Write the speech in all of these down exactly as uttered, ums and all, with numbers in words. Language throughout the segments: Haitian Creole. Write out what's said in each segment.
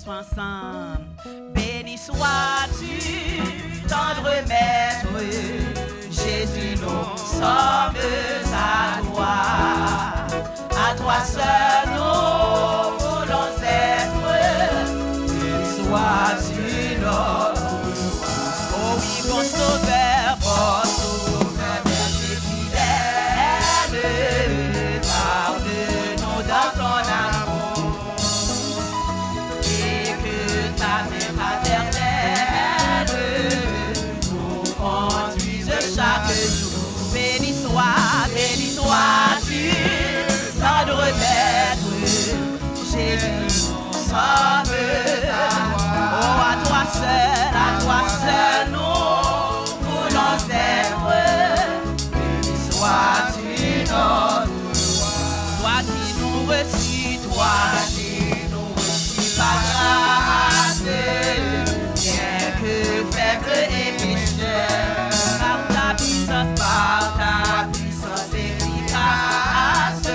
Ensemble. Béni sois-tu, tendre Maître, Jésus, nous sommes à toi. À toi seul nous voulons être. Béni sois-tu, notre roi. Oh oui, bon Sauveur, bon Sauveur, merveilleux fidèle, pardonne-nous dans ton amour. Et que ta main paternelle nous conduise chaque jour. Béni sois, béni sois-tu, tendre Maître, Jésus, nous sommes à toi. Oh, à toi seul, à toi seul, nous voulons être. Béni sois-tu, notre roi. Toi qui nous reçus, toi qui nous reçus par grâce, bien que faible et pécheur, par ta puissance, par ta puissance efficace,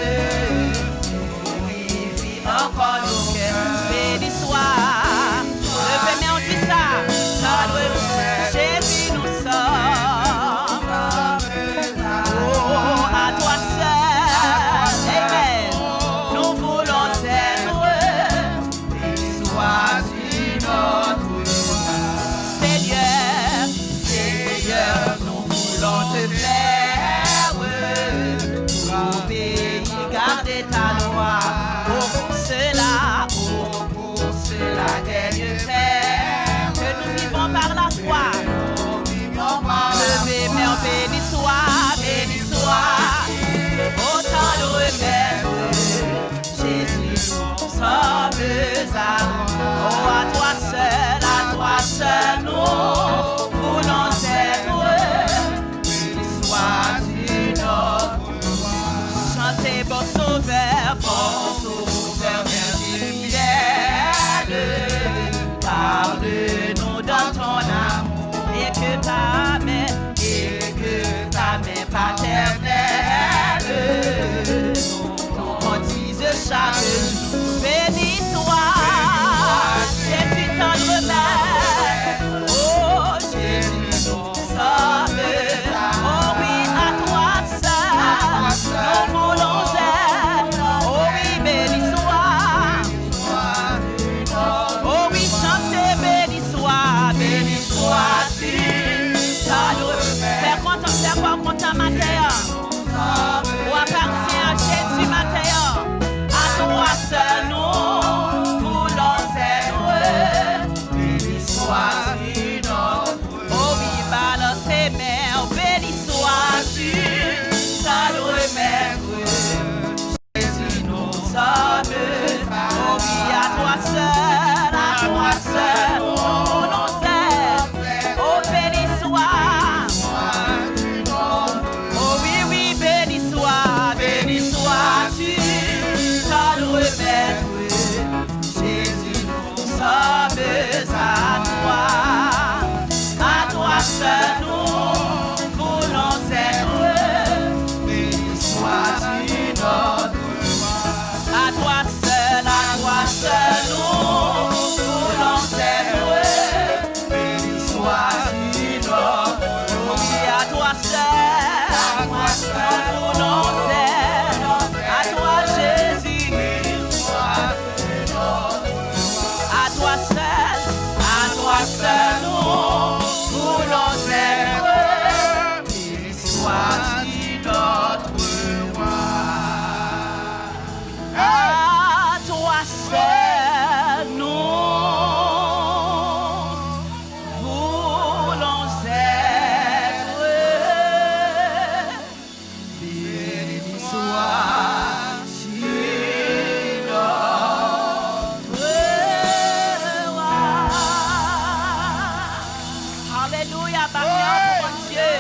purifie encore nos cœurs. Béni sois. Leve men w, di sa. Tendre Jésus, nous sommes. Oh, à toi seul. Amen. Nous voulons être. Béni sois-tu, notre roi. Seigneur, Seigneur, nous voulons te plaire. Pour obéir, garder ta loi. Oh, pour cela, oh, pour cela, daigne faire. Que nous vivons par la foi. Leve men w, béni sois, béni sois. Oh, tendre Maître, Jésus, nous sommes à. Oh, à toi seul, à toi seul, nous voulons être. Béni sois-tu, notre roi. Chantez, bon Sauveur, bon Sauveur, merveilleux fidèle, garde-nous dans ton amour, et que ta main, et que ta main paternelle nous conduise chaque jour. Béni sois Jésus, tendre Maître. Oh Jésus, nous sommes. Oh oui, à toi seul nous voulons être. Oh oui, béni sois. Oh oui, chantez, béni sois, béni sois-tu. Tendre, fè kontan, fè kò w kontan maten an. Ou apatyen a Jezi maten an. À toi seul nous voulons être. Béni sois-tu, notre. Oh oui, balanse men w, béni sois-tu, tendre Maître. Jésus, nous sommes. Oh oui, à toi seul, à toi seul, nous voulons être. Oh, béni sois. Oh oui, oui, béni sois, béni sois-tu, tendre Maître. Jésus, nous sommes à toi. À toi seul nous voulons être. Béni sois-tu, notre roi. À toi seul, à toi seul nous voulons être. Béni sois-tu, notre roi. Oui, à toi seul nous voulons être. À toi Jésus. À toi seul, à toi seul nous voulons être. Béni sois-tu, notre roi. À toi seul nous voulons être. Béni sois-tu, notre roi. Alelouya, bat men w pou Bondye.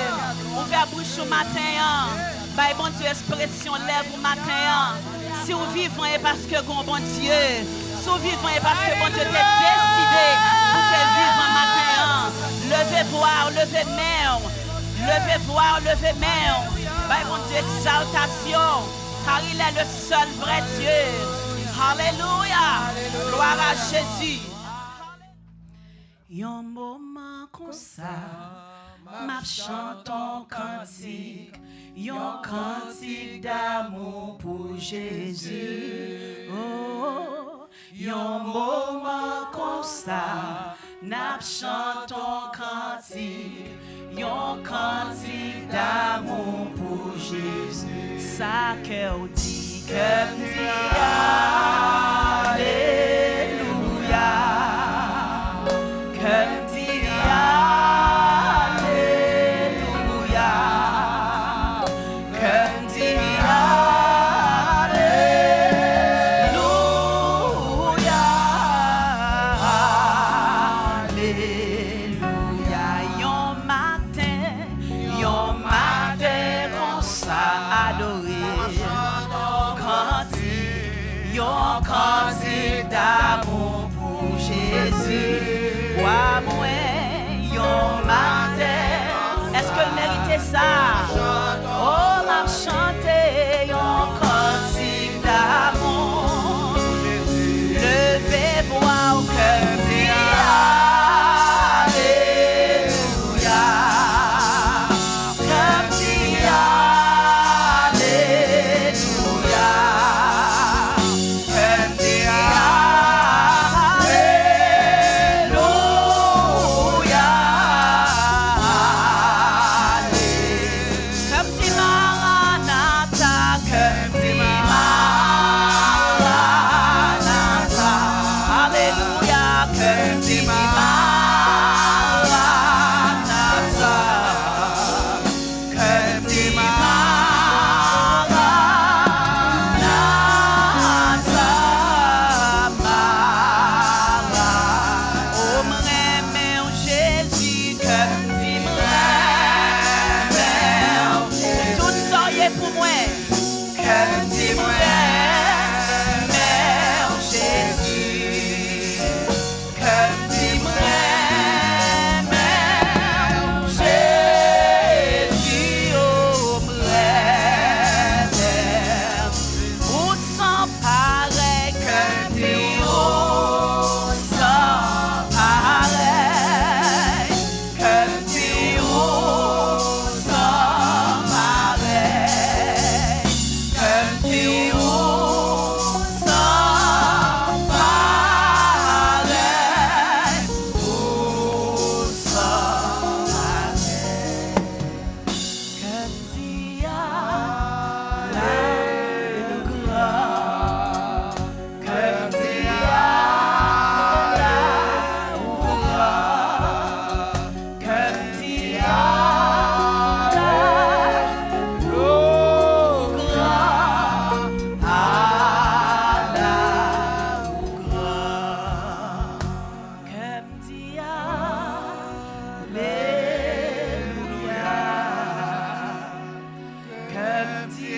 Ouvè bouch ou maten an. Bay Bondye ekspresyon lèv ou maten an. Si w vivan, e paske gon Bondye. Si w vivan, e paske Bondye te deside pou te vivan maten an. Leve vwa w, leve men w. Leve vwa w, leve men w. Bay Bondye egzaltasyon. Car il est le seul vrai Dieu. Alelouya. Glwa a Jezi. Yon moman konsa, m ap chante yon kantik, yon kantik damou pou Jezi. Oh, yon moman konsa, n ap chante yon kantik, yon kantik damou pou Jezi. Sa kè w di, kè m di alelouya. Kè m di alelouya. Kè m di alelouya. Alelouya. Yon maten, yon maten konsa adore. Yon kantik, yon kantik damou pou Jezi, wa mwen, yon maten. Èske l merite sa? Oh, m ap chante yon kantik damou. Leve vwa w, kè m di alelouya. Kè m di alelouya. Kè m di alelouya. Kè m di Maranata, kè m di Maranata. Alelouya, kè m di Maranata. Kè m di Maranata, Maranata. Oh, m renmen w, Jezi, kè m di m renmen w. Tout sa w ye pou mwen. Kè m di m renmen w, Jezi. Kè m di m renmen w, Jezi, oh, m renmen w. Ou san parèy, kè m di ou san parèy. Kè m di ou san parèy. Kè m di ou san parèy. Ou san parèy. Kè m di alelouya. Kè m di alelouya. Kè m di alelouya. Alelouya. Kè m di alelouya. Kè m di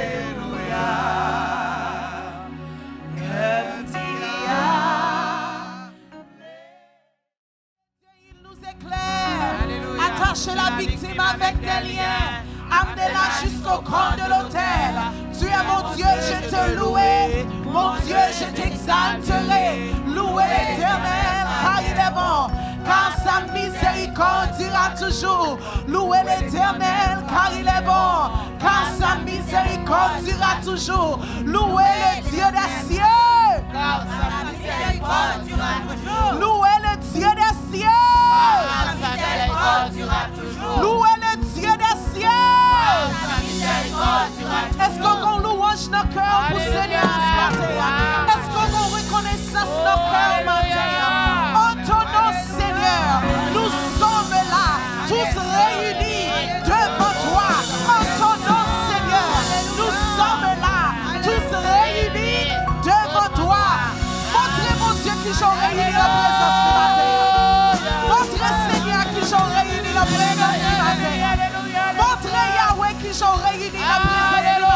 alelouya. Kè m di a- Dieu, il nous éclaire. Alléluia. Attache la victime avec tes liens. Amenez-la jusqu'au corps de l'autel. Tu es mon Dieu, je te loue. Mon Dieu, je t'exalterai. Louez l'Éternel, car il est bon, car sa miséricorde dure à toujours. Louez l'Éternel, car il est bon, car sa miséricorde dure à toujours. Louez le Dieu des cieux. Car sa miséricorde dure à toujours. Louez le Dieu des cieux. Car sa miséricorde dure à toujours. Louez le Dieu des cieux. Car sa miséricorde dure à toujours. Èske w gen yon lwanj nan kè w pou Senyè a ce matin? Èske w gen yon rekonesans nan kè w maten an? En ton nom, Seigneur, nous sommes là, tous réunis devant toi. En ton nom, Seigneur, nous sommes là, tous réunis devant toi. Montre Bondye kijan w reyini nan prezans li maten an. Montre Senyè a kijan w reyini nan prezans li maten an. Montre Yahweh kijan w reyini nan prezans li maten an.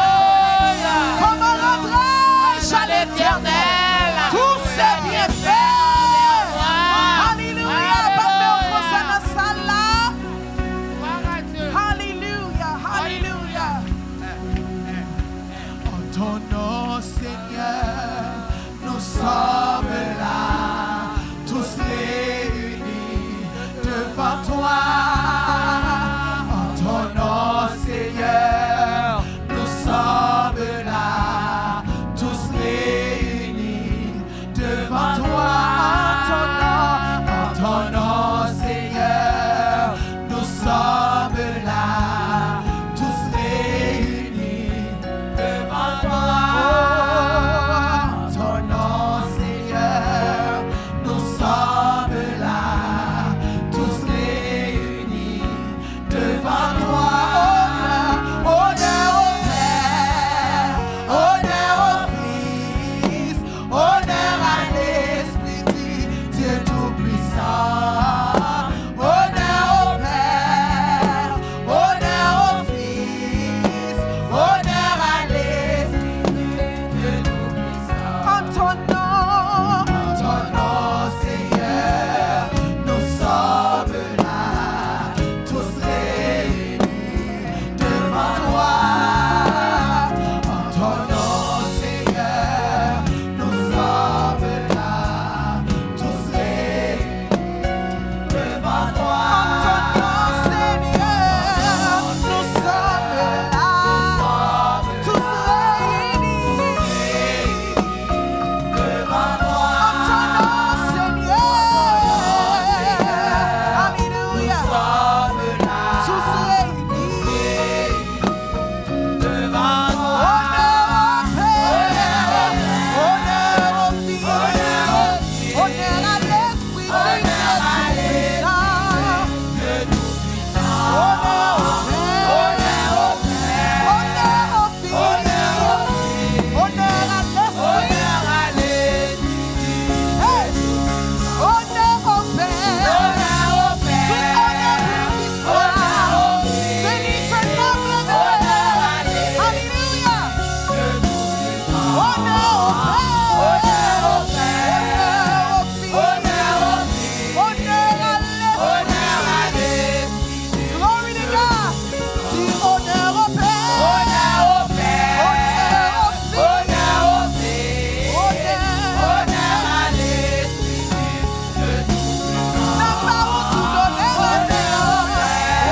Comment rendrai-je à l'Éternel tous ses bienfaits? Alelouya, bat men w konsa nan sal la. Alelouya, alelouya. En ton nom, Seigneur, nous sommes Toi, en ton nom, Seigneur, nous sommes là, tous réunis devant toi. En ton nom, Seigneur, nous sommes là, tous réunis devant toi. En ton nom, Seigneur, alléluia, tous réunis devant toi. Honneur au Père, honneur au Fils, honneur à l'Esprit Saint, Dieu Tout-Puissant. Honneur au Père, honneur au Fils, honneur à l'Esprit. Hey! Honneur au Père. Tout honneur pou Fils la. Se li ke n ap leve. Alelouya. Honneur au Père. Honneur au Fils. Honneur à l'Esprit. Glory to God. Di honneur au Père. Honneur au Père. Honneur au Fils. Honneur au Fils. Honneur. Honneur à l'Esprit. N ap ba ou tout onè, onè,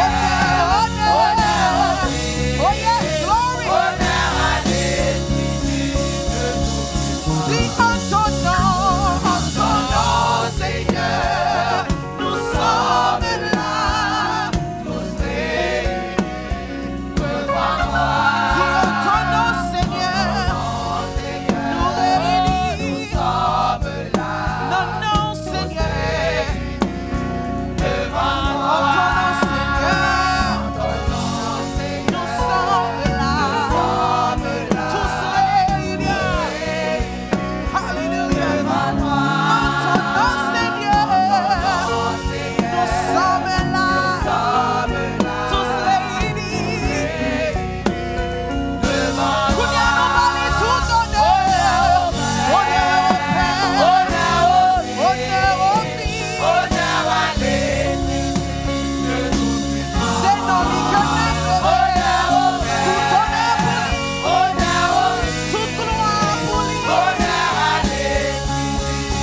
onè, onè. Oh yes, glory. Di en ton nom, en ton nom, Seigneur, nous sommes là, tous réunis. Di en ton nom, Seigneur, nou reyini. Nan non, Seigneur. En ton nom, Seigneur, nous sommes là, tous réunis. Alléluia. En ton nom, Seigneur, nous sommes là, tous réunis. Kounye a nou ba li tout onè. Onè au Père, onè au Fils. Se non li ke n ap leve. Tout onè pou li. Tout glwa pou li.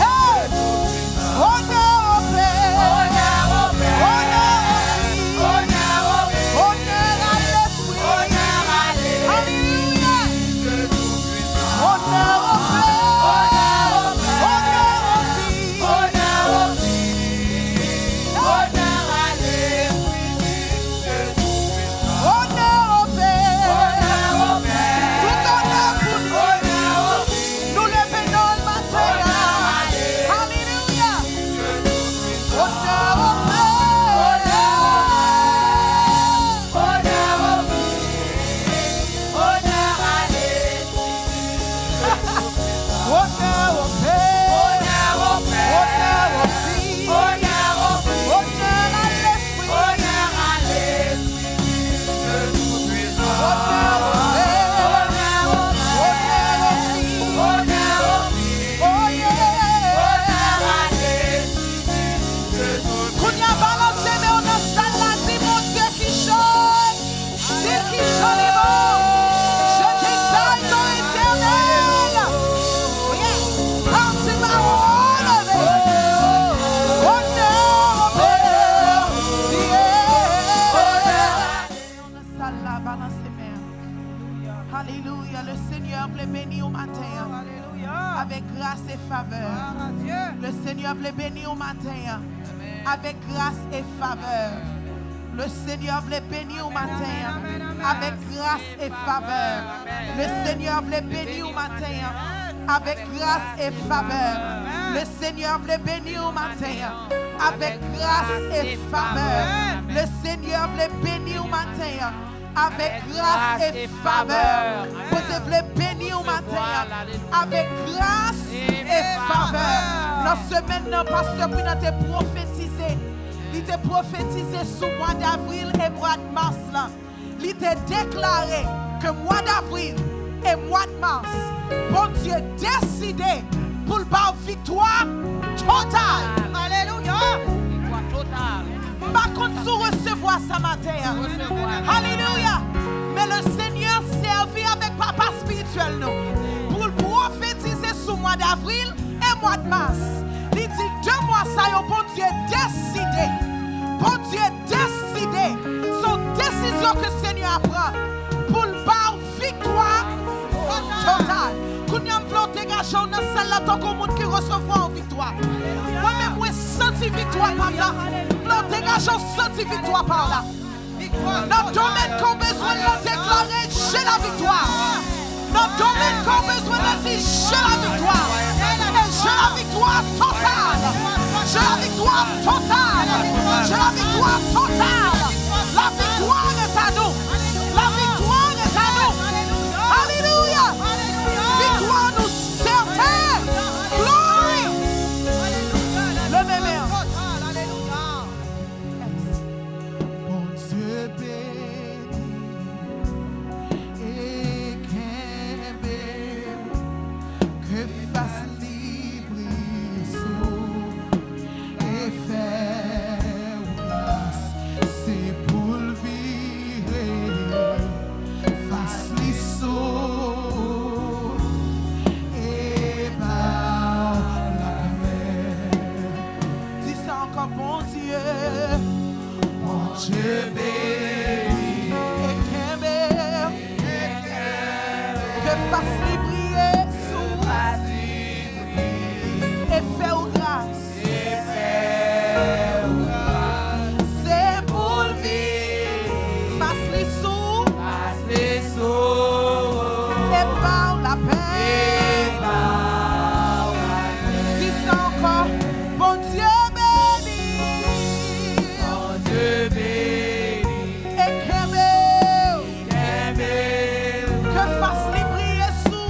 Hey! Honneur au Père. Honneur au Fils. Honneur à l'Esprit. Alléluia. Honneur au Père. Honneur au Fils. Honneur à l'Esprit. Honneur au Père. Tout onè pou li. Nou leve non l maten an. Alelouya. Honneur au Père. Honneur au Père. Honneur au Fils. Honneur à l'Esprit. Honneur au Père. Honneur au Fils. Oh yeah. Kounye a, balanse men w nan sal la, di, Bondye ki cho. Di l ki cho li bon. Je t'exalte, ô Éternel. Yes. Parti ma relevé. Honneur au Père. Yeah. Nan sal la, balanse men. Alelouya. Le Seigneur vle beni w maten an. Alelouya. Avèk gras e favè. Gloire à Dieu. Le Seigneur vle beni w maten an. Avèk gras e favè. Le Seigneur vle beni w maten an. Avèk gras e favè. Le Seigneur vle beni w maten an. Avèk gras e favè. Le Seigneur vle beni w maten an. Avèk gras e favè. Le Seigneur vle beni w maten an. Avèk gras e favè. Bondye vle beni w maten an. Avèk gras e favè. Nan semèn nan, pastè Prina te pwofetize. Li te pwofetize sou mwa davril e mwa mas la. Li te deklare ke mwa davril e mwa mas, Bondye deside pou l ba w viktwa total. Alelouya. Viktwa total. M pa konn si w resevwa sa maten an. Resevwa. Alelouya. Mwa de mas, li di de mwa sa yo, Bondye deside, Bondye deside, se yon desizyon ke Senyè a pran pou l ba w viktwa total. Kounye a m vle w degaje w nan sal la tankou yon moun ki resevwa yon viktwa. Mwen menm mwen santi viktwa pa m nan. M vle w degaje w santi viktwa pa w la. Nan domèn ke w bezwen nan deklare j'ai la victoire. Nan domèn ke w bezwen nan di j'ai la victoire. Et j'ai la victoire totale. J'ai la victoire totale. J'ai la victoire totale. La victoire est à nous. La victoire est à nous. Alléluia. Viktwa nou sèten. Glory. Leve men w. Bondye beni e kenbe, ke fas li briye sou e fè w gras. Se pou l vire fas li sou e ba w lapè. Di sa ankò, Bondye. Bondye beni e kenbe w. Ke fas li briye sou ou e fè w gras. Se pou l vire fas li sou ou e ba w lapè. Di sa ankò. Bondye beni. Bondye beni. E kenbe w. Kenbe w. Ke fas li briye sou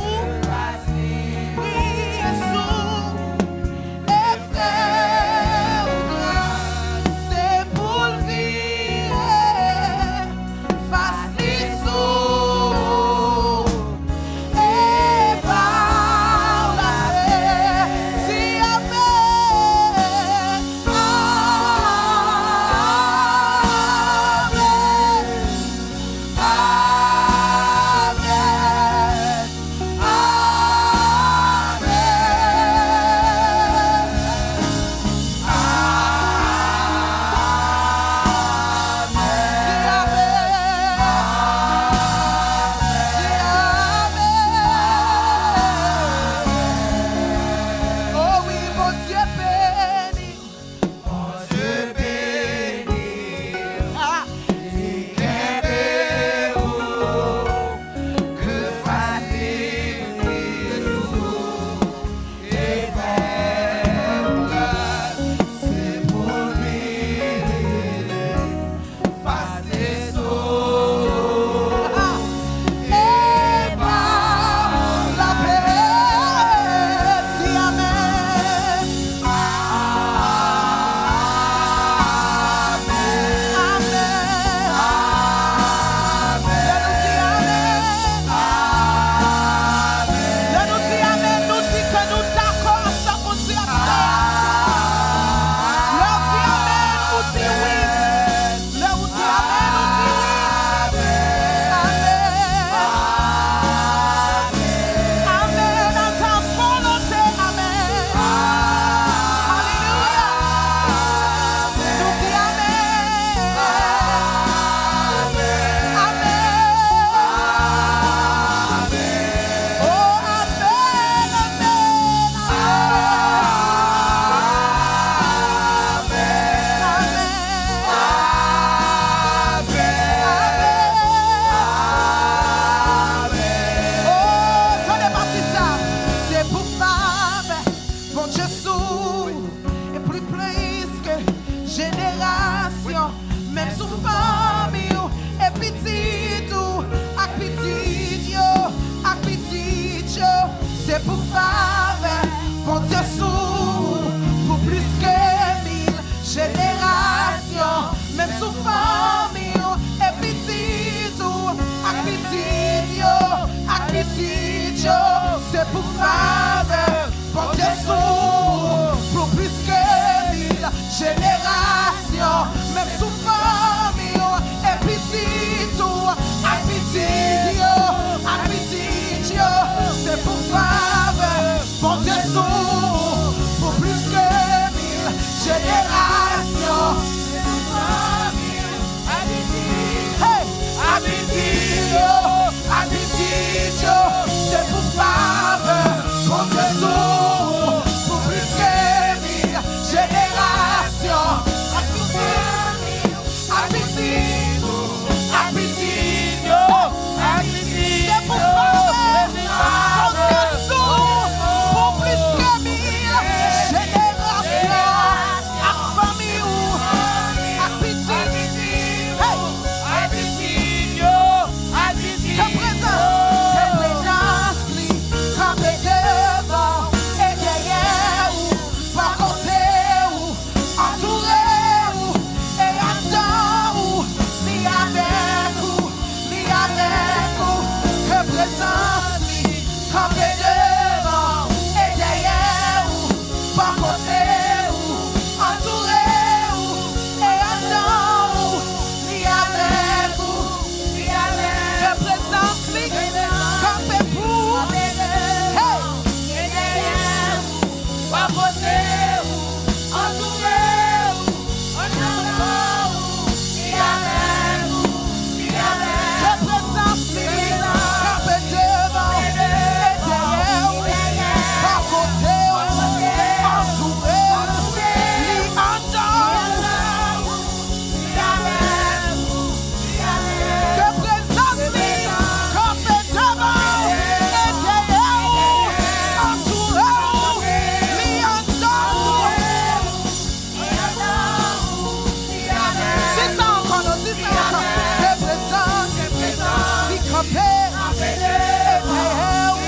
Kanpe, e dèyè w,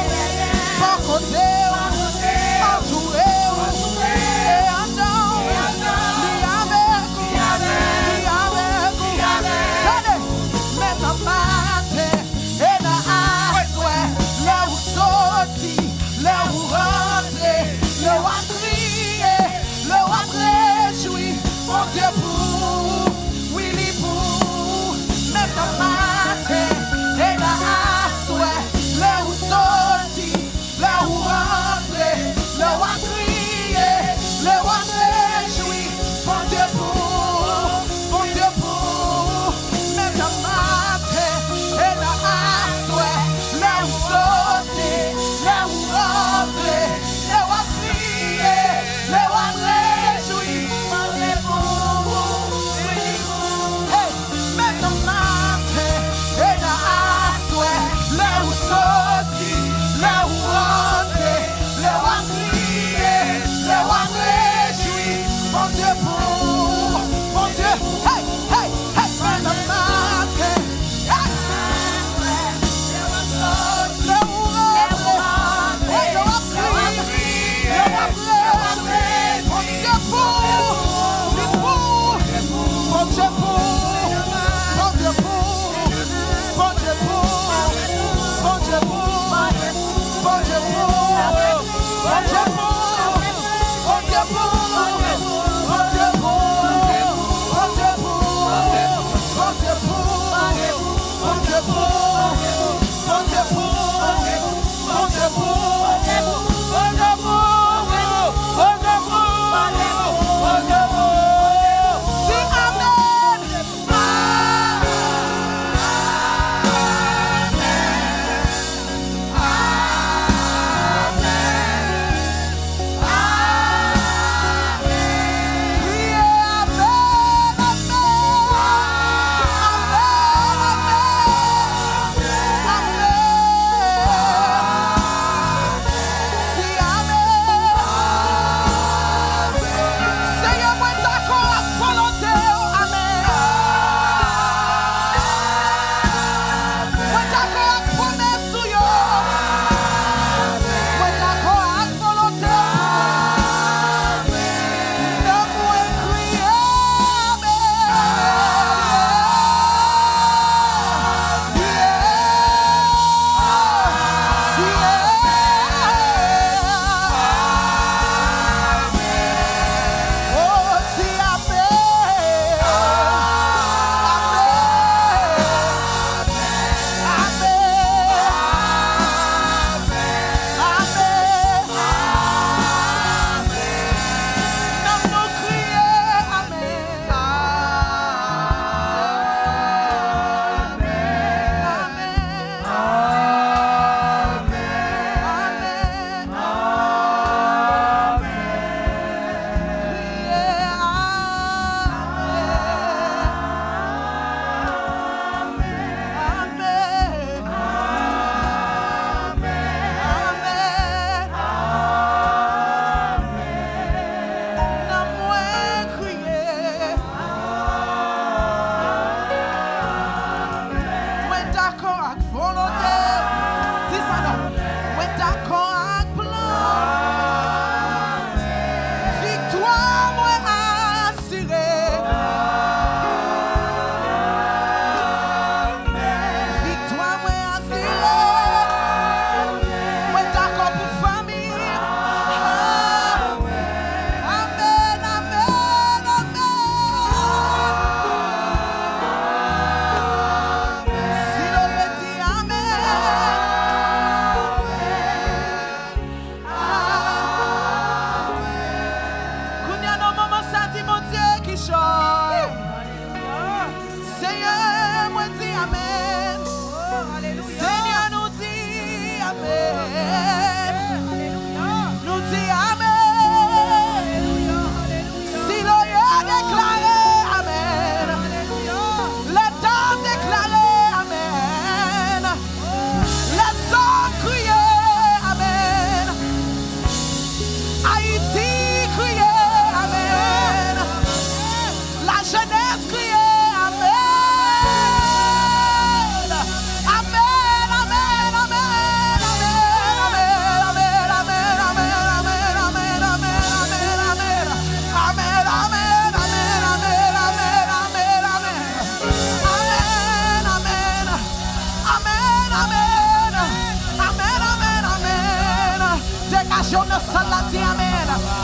bò kote w, antoure w, e anndan w, li avèk ou, li avèk ou. Tande, men nan maten, e nan aswè, lè ou soti, lè ou rantre, lè w ap kriye, lè w ap rejwi, Bondye pou ou, wi, li pou ou. Men nan maten, e nan aswè, lè ou soti, lè ou rantre, lè w ap kriye, lè w ap rejwi, Bondye pou ou, Bondye pou ou. Men nan maten, e nan aswè, lè ou soti, lè ou rantre, lè w ap kriye, lè w ap rejwi, Bondye pou ou, wi, pou ou. Hey! Men nan maten, e nan aswè, lè ou soti, lè ou rantre, lè w ap kriye, lè w ap rejwi, Bondye pou ou, Bondye, hey, hey, hey, men nan maten, hey! Lè ou rantre, lè w ap kriye, lè w ap rejwi, Bondye pou ou, li pou ou, Bondye pou ou, Bondye pou ou, Bondye pou ou, Bondye pou ou, Bondye pou ou. Di amèn. Kriye amèn, amèn, amèn, amèn. Di amèn. Senyè, mwen dakò ak volonte w. Amèn. Mwen dakò ak pwomès ou yo. Mwen dakò ak volonte w. Nanm mwen kriye, amèn. Nanm nou kriye, amèn. Amèn. Amèn. Amèn. Kriye, amèn. Amèn. Amèn. Amèn. Nanm mwen kriye. Mwen dakò ak volonte w. Di sa non. Mwen dakò ak plan w. Viktwa mwen asire. Viktwa mwen asire. Mwen dakò pou fanmi m. Amèn, amèn, amèn. Si nou redi amèn,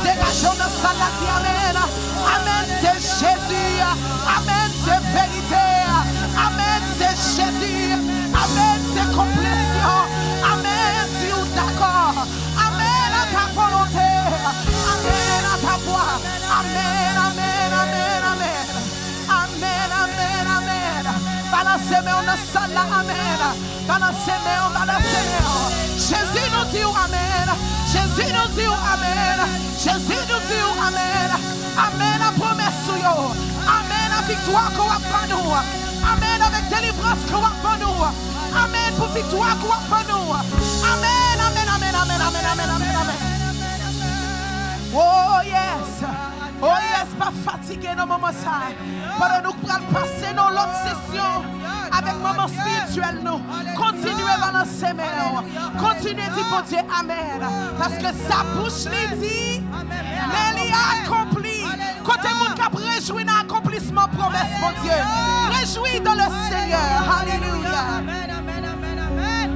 Degaje w nan sal la, di amèn. Amèn, se Jezi. Amèn, se verite. Amèn, se Jezi. Amèn, se konplesyon. Amèn, di w dakò. Amèn à ta volonté. Amèn à ta voix. Amèn, amèn, amèn, amèn. Amèn, amèn, amèn. Balanse men w nan sal la, amèn. Balanse men w, balanse men w. Jezi, nou di w amèn. Jezi, nou di w amèn. Jezi, nou di w amèn. Amèn a pwomès ou yo. Amèn a viktwa ke w ap ban nou. Amèn avèk delivrans ke w ap ban nou. Amèn pou viktwa ke w ap ban nou. Amèn, amèn, amèn. Oh yes. Oh yes, pa fatige nan moman sa. Pandan nou pral pase nan lòt sesyon avèk moman espirityèl nou, kontinye balanse men w. Kontinye di Bondye amèn. Paske sa bouch li di, men li akonpli. Kote moun k ap rejwi nan akonplisman pwomès Bondye? Rejwi dans le Seigneur. Alelouya. Amèn, amèn, amèn, amèn.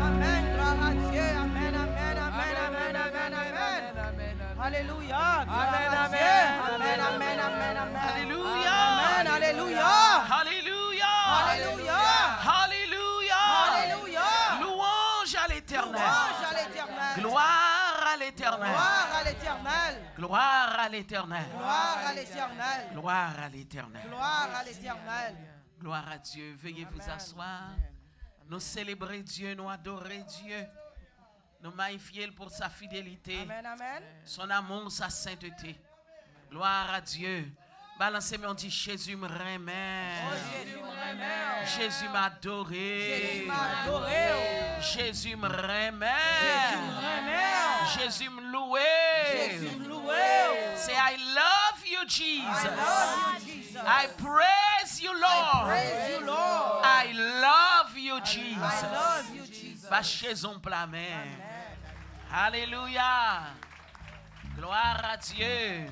Amèn, glwa a Dye. Amèn, amèn, amèn, amèn, amèn, amèn. Alelouya. Glwa a Dye. Amèn, amèn, amèn, amèn. Alelouya. Amèn, alelouya. Alelouya. Alelouya. Alelouya. Alelouya. Louange à l'Éternel. Louange à l'Éternel. Gloire à l'Éternel. Gloire à l'Éternel. Gloire à l'Éternel. Gloire à l'Éternel. Gloire à l'Éternel. Gloire à l'Éternel. Gloire à Dieu. Veuillez vous asseoir. Nous célébrons Dieu, nous adorons Dieu. Nou mayifye l pou sa fidelite, amèn, amèn, son amour, sa sainteté. Gloire à Dieu. Balanse men w, di, Jezi m renmen. Oh, Jezi m renmen w. Jezi m adore. Jezi m adore w. Jezi m renmen. Jezi m renmen w. Jezi m louwe. Jezi m louwe w. Say, I love you, Jesus. I love you, Jesus. I praise you, Lord. I praise you, Lord. I love you, Jesus. I love you, Jesus. Bache zon pla men. Amèn. Alelouya. Gloire à Dieu.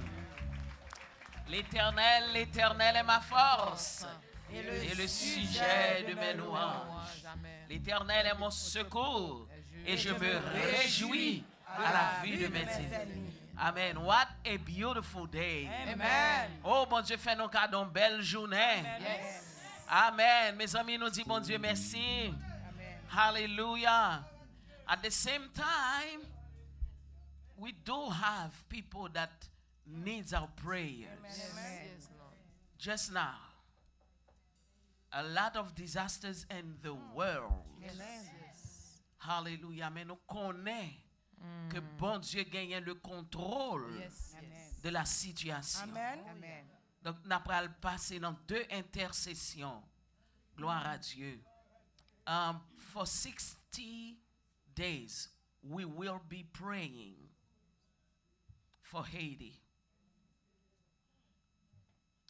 L'Éternel, l'Éternel est ma force et le sujet de mes louanges. L'Éternel est mon secours et je me réjouis à la vue de mes ennemis. Amen. What a beautiful day. Amen. Oh, Bondye fè nou kado yon bèl jounen. Amen. Mezanmi, nou di Bondye mèsi. Amen. Hallelujah. At the same time, we do have people that needs our prayers. Amen. Just now, a lot of disasters in the world. Hallelujah. Men nou konnen ke Bondye genyen le contrôle de la situation. Amen. Donk, n ap pral pase nan de entèsesyon. Gloire à Dieu. Um, for sixty days, we will be praying for Haiti.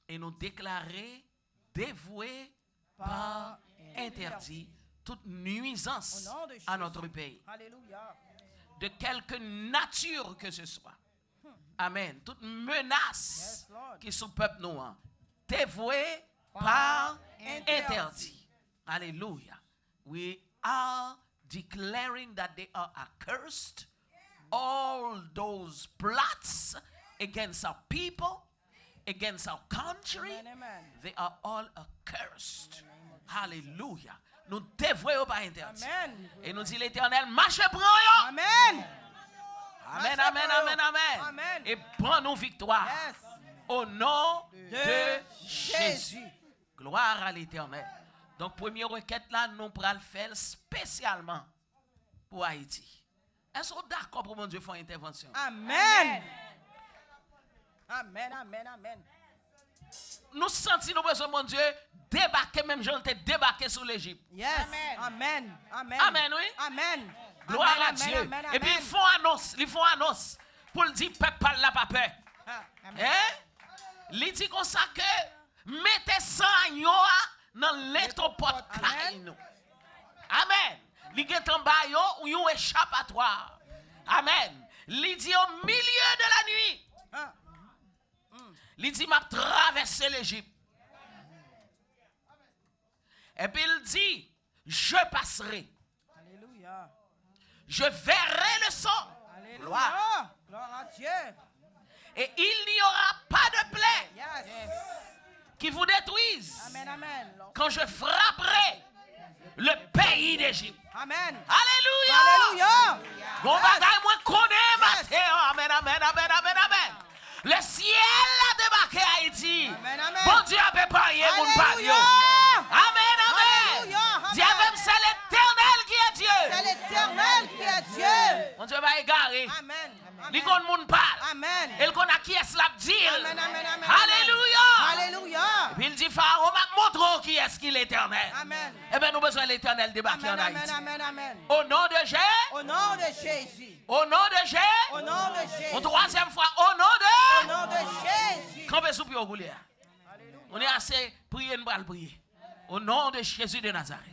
E nou deklare devwe pa entèdi tout nuizans à notre pays, de quelque nature que ce soit. Amen. Tout menas ki sou pèp nou an, devwe pa entèdi. Alelouya. We are declaring that they are accursed. All those plots against our people, against our country, they are all accursed. Hallelujah. Nou devwe yo pa entèdi. E nou di Letènèl, mache pran yo. Amen. Amen, amen, amen, amen. E ban nou viktwa. Au nom de Jésus. Gloire à l'Éternel. Donk, premye rekèt la, nou pral fè l espesyalman pou Ayiti. Èske w dakò pou Bondye fè yon entèvansyon? Amen. Amen, amen, amen. Nou santi nou bezwen Bondye debake menm jan l te debake sou Lejip. Yes. Amen. Amen, amen. Amen, wi. Amen. Gloire à Dieu. Epi li fè yon anons, li fè yon anons pou l di pèp pa l la pa pè. Hein? Li di konsa ke mete san anyo a nan letopòt kay nou. Amen. Li gentan ba yo yon echapatwa. Amen. Li di, au milieu de la nuit, li di, m ap travèse Lejip. Epi l di, je passerai. Alelouya. Je verrai le sang. Alléluia. Gloire. Gloire à Dieu. Et il n'y aura pas de plaie Yes. qui vous détruise Amen, amen. Quand je frapperai le pays d'Égypte. Amen. Alléluia. Alléluia. Gon bagay mwen konnen maten an. Amen, amen, amen, amen, amen. Le ciel a débarqué Haïti. Amen, amen. Bondye ap epaye moun pa l yo. Alléluia. Amen, amen. Alléluia, amen. Di avè m, c'est l'Éternel qui est Dieu. C'est l'Éternel qui est Dieu. Bondye pa egare. Amen. Li konn moun pa l. Amen. E l konn a kiyès l ap di l. Amen, amen, amen, amen. Alelouya. Alelouya. Epi l di, Farawon, m ap montre w kiyès ki Letènèl. Amen. Ebyen, nou bezwen Letènèl debake ann Ayiti. Amen, amen, amen, amen. Au nom de Jésus. Au nom de Jésus. Au nom de Jésus. Au nom de Jésus. Yon twazyèm fwa, au nom de. Au nom de Jésus. Kanpe sou pye w koulye a. Nou gen ase priye, n pral priye. Au nom de Jésus de Nazareth.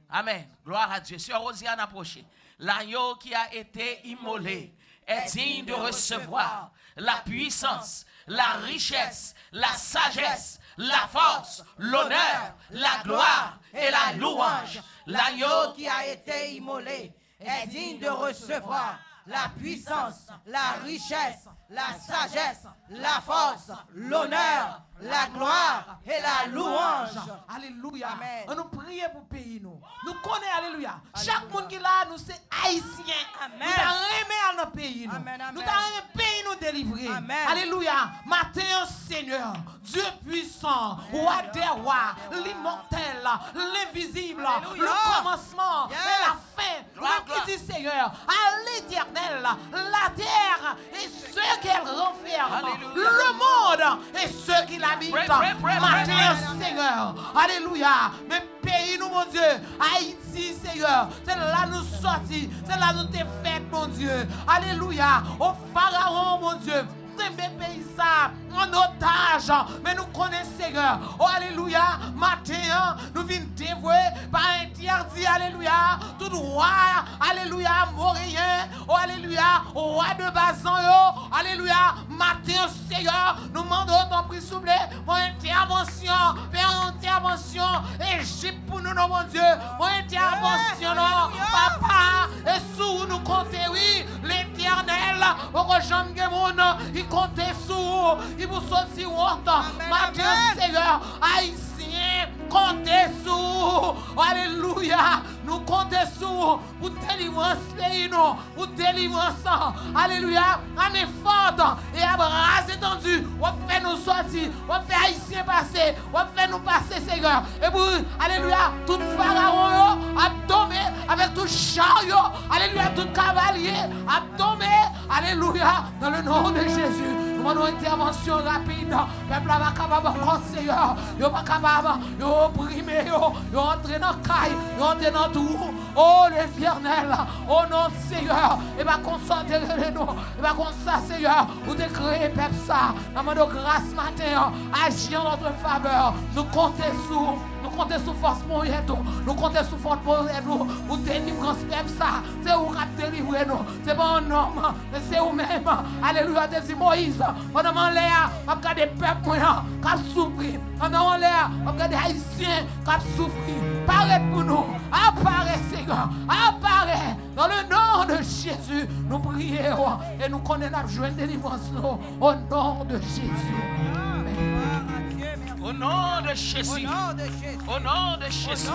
Amen. Gloire à Dieu. Sœur Rosiane, approchez. L'agneau qui a été immolé est digne de recevoir la puissance, la richesse, la sagesse, la force, l'honneur, la gloire et la louange. L'agneau qui a été immolé est digne de recevoir la puissance, la richesse, la sagesse, la force, l'honneur, la gloire et la louange. Alelouya. Amen. Ann nou priye pou peyi nou. Nou konnen, alelouya, chak moun ki la, nou se Ayisyen. Amen. Nou ta renmen al nan peyi nou. Amen, amen. Nou ta renmen peyi nou delivre. Amen. Alelouya. Maten an, Senyè, Dieu puissant, Roi des rois, l'immortel, l'invisible, le commencement et la fin. Gloire, gloire. Ki di, Seigneur, à l'Éternel, la terre et ce qu'elle renferme, le monde et ceux qui l'habitent. Maten an, Seigneur, alelouya. Men peyi nou, Bondye, Ayiti, Seyè, se la nou sòti, se la nou te fèt, Bondye. Alelouya. O Farawon, Bondye, kenbe peyi sa an otaj. Men nou konnen, Seyè, o alelouya, maten an, nou vin devwe pa entèdi, alelouya, tout wa, alelouya, moreyen, o alelouya, wa de Bazan yo, alelouya, maten an, Seyè, nou mande w, tanpri, souple, fè entèvansyon, fè entèvansyon, Ejip pou nou, non, Bondye, fè entèvansyon, non, papa, e sou ou nou konte, wi, Letènèl, poko janm gen moun ki konte sou ou, ki pou soti wont, maten an, Seyè, Ayisyen konte sou ou, alelouya, nou konte sou ou pou delivrans peyi nou, pou delivrans, alelouya, ame fòt e a bras etandi, w ap fè nou sòti, w ap fè Ayisyen pase, w ap fè nou pase, Seyè. Epi, alelouya, tout farawon yo ap tonbe, avèk tout cha yo, alelouya, tout kavalye ap tonbe, alelouya, dans le nom de Jésus. Nou mande yon entèvansyon rapid. Pèp la pa kapab ankò, Seyè. Yo pa kapab, yo oprime yo, yo antre nan kay, yo antre nan twou. O Letènèl, o non, Seyè, e pa konsa w te rele nou, e pa konsa, Seyè, ou te kreye pèp sa. N ap mande w gras maten an, aji an notre faveur. Nou konte sou, nou konte sou fòs ponyèt ou, nou konte sou fòs ponyèt ou, pou delivrans pèp sa. Se ou k ap delivre nou, se pa yon nonm, men se ou menm. Alelouya, te di Moyiz, pandan m anlè a, m ap gade pèp mwen an k ap soufri. Pandan w anlè a, w ap gade Ayisyen k ap soufri. Parèt pou nou. Aparèt, Seyè. Aparèt. Dans le nom de Jésus, nou priye w e nou konnen n ap jwenn delivrans nou. Au nom de Jésus. Amen. Au nom de Jésus. Au nom de Jésus. Au nom de Jésus.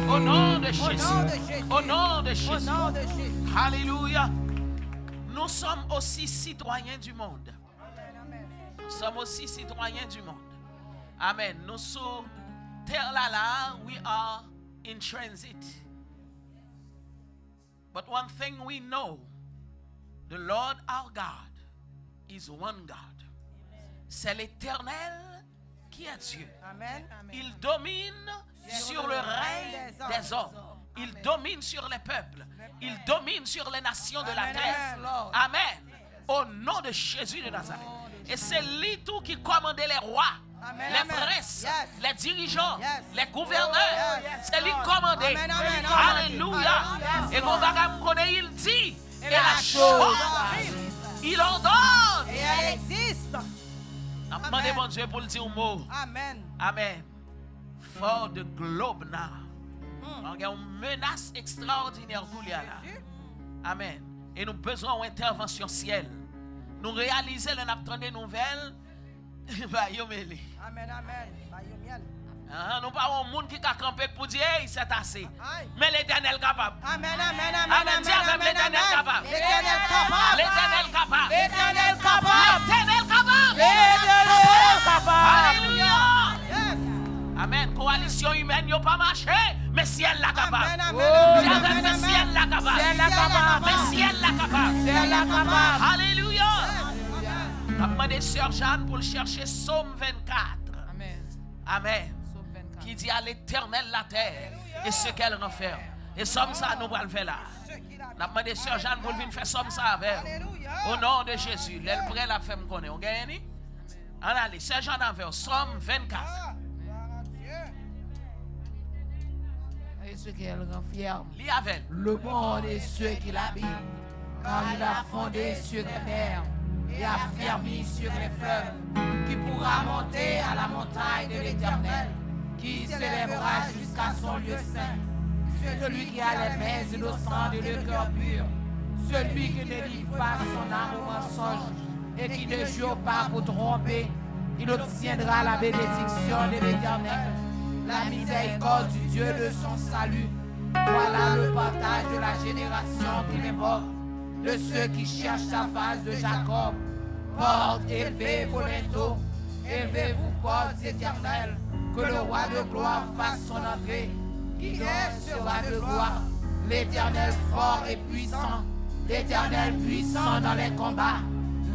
Au nom de Jésus. Au nom de Jésus. Alelouya. Nous sommes aussi citoyens du monde. Nous sommes aussi citoyens du monde. Amen. Nou sou tè la la, we are in transit. But one thing we know, the Lord our God is one God. C'est l'Éternel qui est Dieu. Amen. Il domine sur le règne des hommes. Il domine sur les peuples. Il domine sur les nations de la terre. Amen. Au nom de Jésus de Nazareth. E se li tou ki kòmande les rois, les princes, les dirigeants, les gouverneurs. Se li k kòmande. Alelouya. E gon bagay m konnen, il dit, et la chose arrive. Il ordonne. Et elle existe. N ap mande Bondye pou l di yon mo. Amen. Amen. For the globe now. Gen yon menas ekstraòdinè koulye a la. Amen. E nou bezwen yon entèvansyon syèl. Nou reyalize lè n ap tande nouvèl, ba yo mele. Amèn, amèn. Ba yo myèl. Ahan, nou pa wè yon moun ki ka kanpe k pou di, "Ey, c'est assez." Ay. Men Letènèl kapab. Amèn, amèn, amèn, amèn, di avè m, amèn, Letènèl amèn. Kapab. Letènèl kapab. Letènèl kapab. Letènèl kapab. Letènèl kapab. Letènèl kapab. Alelouya. Yes. Amèn. Kowalisyon imèn yo pa mache, men syèl la kapab. Amèn, amèn, amèn, amèn, amèn. Di avè m, men syèl la kapab. Syèl la kapab. Men syèl la kapab. Syèl la kapab. Alelouya. Yes. Amèn. N ap mande sè Jàn pou l chèche Sòm vennkat. Amèn. Amèn. Sòm vennkat. Qui dit, à l'Éternel la terre et ce qu'elle renferme. E sòm sa nou pral fè la. N ap mande sè Jàn pou l vin fè sòm sa avè w. Alelouya. O non de Jezi, lè l prè, l ap fè m konnen. Ou genyen li? Ann ale, sè Jàn avè w. Sòm vennkat. Ah, gloire à Dieu. Et ce qu'elle renferme. Li avè l. Le monde et ceux qui l'habitent, car il a fondé sur les mers et affermi sur les fleuves. Qui pourra monter à la montagne de l'Éternel, qui s'élèvera jusqu'à son lieu saint? Celui qui a les mains innocentes et le cœur pur, celui qui ne livre pas son âme au mensonge et qui ne jure pas pour tromper, il obtiendra la bénédiction de l'Éternel, la miséricorde du Dieu de son salut. Voilà le partage de la génération qui m'invoque, de ceux qui cherchent la face de Jacob. Portes, élevez vos linteaux, élevez-vous, portes éternelles, que le roi de gloire fasse son entrée. Qui est ce roi de gloire? L'Éternel fort et puissant, l'Éternel puissant dans les combats.